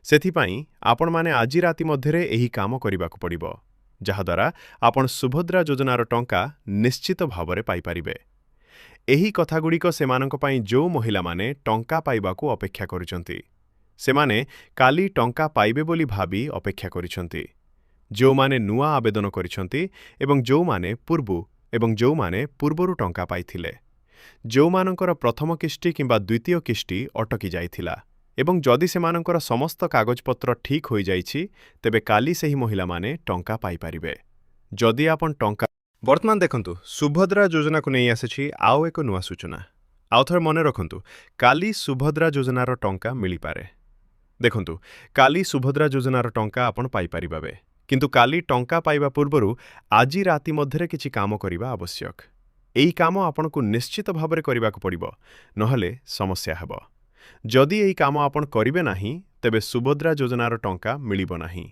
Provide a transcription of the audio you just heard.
ସେଥିପାଇଁ ଆପଣମାନେ ଆଜି ରାତି ମଧ୍ୟରେ ଏହି କାମ କରିବାକୁ ପଡ଼ିବ, ଯାହାଦ୍ୱାରା ଆପଣ ସୁଭଦ୍ରା ଯୋଜନାର ଟଙ୍କା ନିଶ୍ଚିତ ଭାବରେ ପାଇପାରିବେ। ଏହି କଥାଗୁଡ଼ିକ ସେମାନଙ୍କ ପାଇଁ ଯେଉଁ ମହିଳାମାନେ ଟଙ୍କା ପାଇବାକୁ ଅପେକ୍ଷା କରୁଛନ୍ତି। ସେମାନେ କାଲି ଟଙ୍କା ପାଇବେ ବୋଲି ଭାବି ଅପେକ୍ଷା କରିଛନ୍ତି। ଯେଉଁମାନେ ନୂଆ ଆବେଦନ କରିଛନ୍ତି ଏବଂ ଯେଉଁମାନେ ପୂର୍ବରୁ ଟଙ୍କା ପାଇଥିଲେ। ଯେଉଁମାନଙ୍କର ପ୍ରଥମ କିସ୍ତି କିମ୍ବା ଦ୍ୱିତୀୟ କିସ୍ତି ଅଟକି ଯାଇଥିଲା ଏବଂ ଯଦି ସେମାନଙ୍କର ସମସ୍ତ କାଗଜପତ୍ର ଠିକ୍ ହୋଇଯାଇଛି, ତେବେ କାଲି ସେହି ମହିଳାମାନେ ଟଙ୍କା ପାଇପାରିବେ। ଯଦି ଆପଣ ଟଙ୍କା ବର୍ତ୍ତମାନ ଦେଖନ୍ତୁ, ସୁଭଦ୍ରା ଯୋଜନାକୁ ନେଇ ଆସିଛି ଆଉ ଏକ ନୂଆ ସୂଚନା। ଆଉ ଥରେ ମନେ ରଖନ୍ତୁ, କାଲି ସୁଭଦ୍ରା ଯୋଜନାର ଟଙ୍କା ମିଳିପାରେ। ଦେଖନ୍ତୁ, କାଲି ସୁଭଦ୍ରା ଯୋଜନାର ଟଙ୍କା ଆପଣ ପାଇପାରିବେ, କିନ୍ତୁ କାଲି ଟଙ୍କା ପାଇବା ପୂର୍ବରୁ ଆଜି ରାତି ମଧ୍ୟରେ କିଛି କାମ କରିବା ଆବଶ୍ୟକ। ଏହି କାମ ଆପଣଙ୍କୁ ନିଶ୍ଚିତ ଭାବରେ କରିବାକୁ ପଡ଼ିବ, ନହେଲେ ସମସ୍ୟା ହେବ। ଯଦି ଏହି କାମ ଆପଣ କରିବେ ନାହିଁ, ତେବେ ସୁଭଦ୍ରା ଯୋଜନାର ଟଙ୍କା ମିଳିବ ନାହିଁ।